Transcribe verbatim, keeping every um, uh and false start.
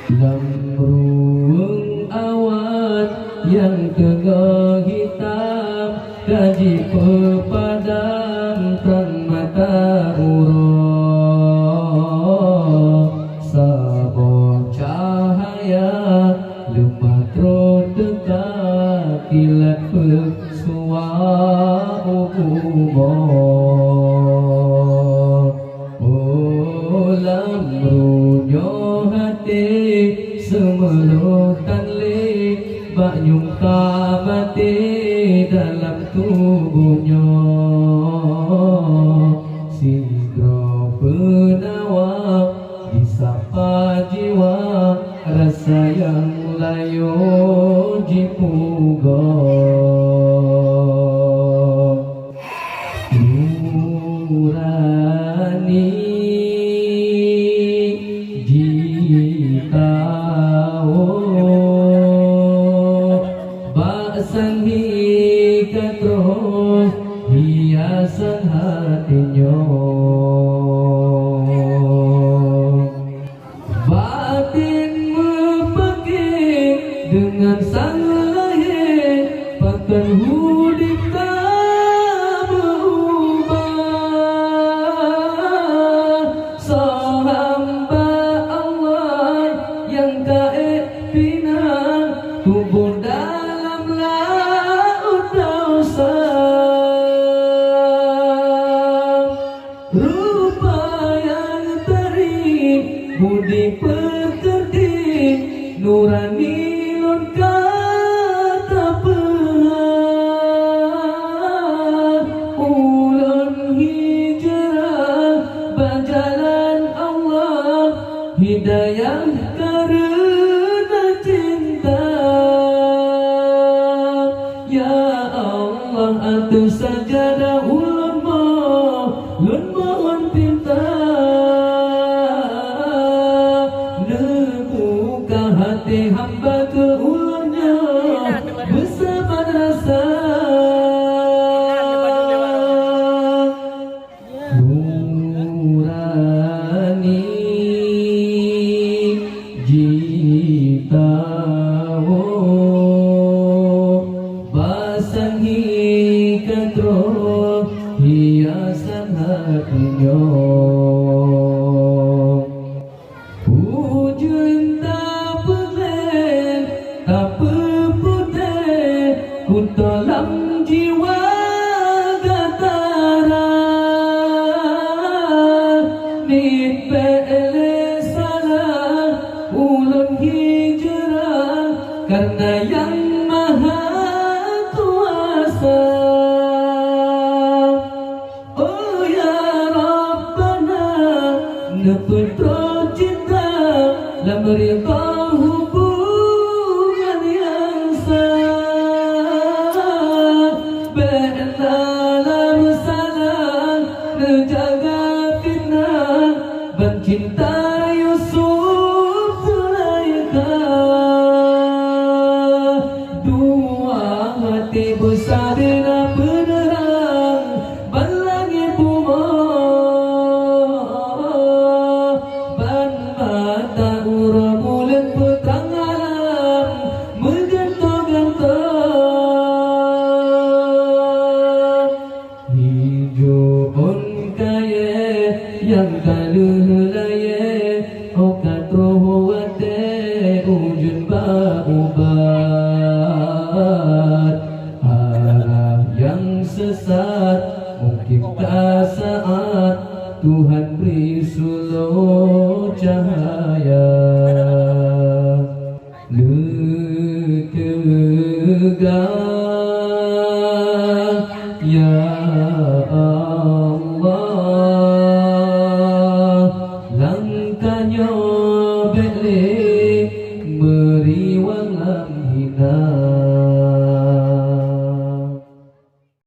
Lam ruweueng awan nyang teungoh hitam ka jipeupadam trang mata uroe. Saboh cahya leumah trok teuka kilat peue suwa u bumoe. Oh, lam runoe até seumeurôh tan lé, bak nyungka maté dalam tuboh nyoe. Sidroe peunawa disapa jiwa, rasa nyang layoe jipeugoe. Nurani jitawök bak sang hi ka troh hiasan até nyoe. Batin meupaké deungon sang lahé, pakon udép ka meuubah. Soe hamba Allah nyang ka ék pinah tuboh dalam laôt desya. Rupa nyang tari budi peukeurti, nurani lôn ka tapeugah. Ulôn hijrah bak jalan Allah, hidayah kareuna cinta. Ya Allah, ateueh sajadah ulôn mo-, lôn mohon pinta. Neubuka até hamba keu ulôn nyoe beusabat rasa. Nurani jitawök bak sang hi ka troh hiasan até nyoe. Ujeuen tapeugleh, tapeuputéh, kuto lam jiwa gata rhah. Nibak lé salah ulôn hijrah kareuna Nyang Maha Kuasa. Oh ya Rabbana, neupeutroh cinta lam ridha hubungan nyang sa. Bèk na lam salah neujaga fitnah ban cinta Yusuf Zulaikha. Dua hati beusabé na peuneurang ban langét bumoe, ban mata uroe buleuen peutrang alam meugantoe-gantoe. Hijoe ôn kayèe nyang ka lheueh layèe, 'oh ka troh watèe ujeuen bak ubat. Arah nyang seusat mungkin ka saat Tuhan bri suloe cahya. Neuteugah, ya Allah, langkah nyoe bèk lé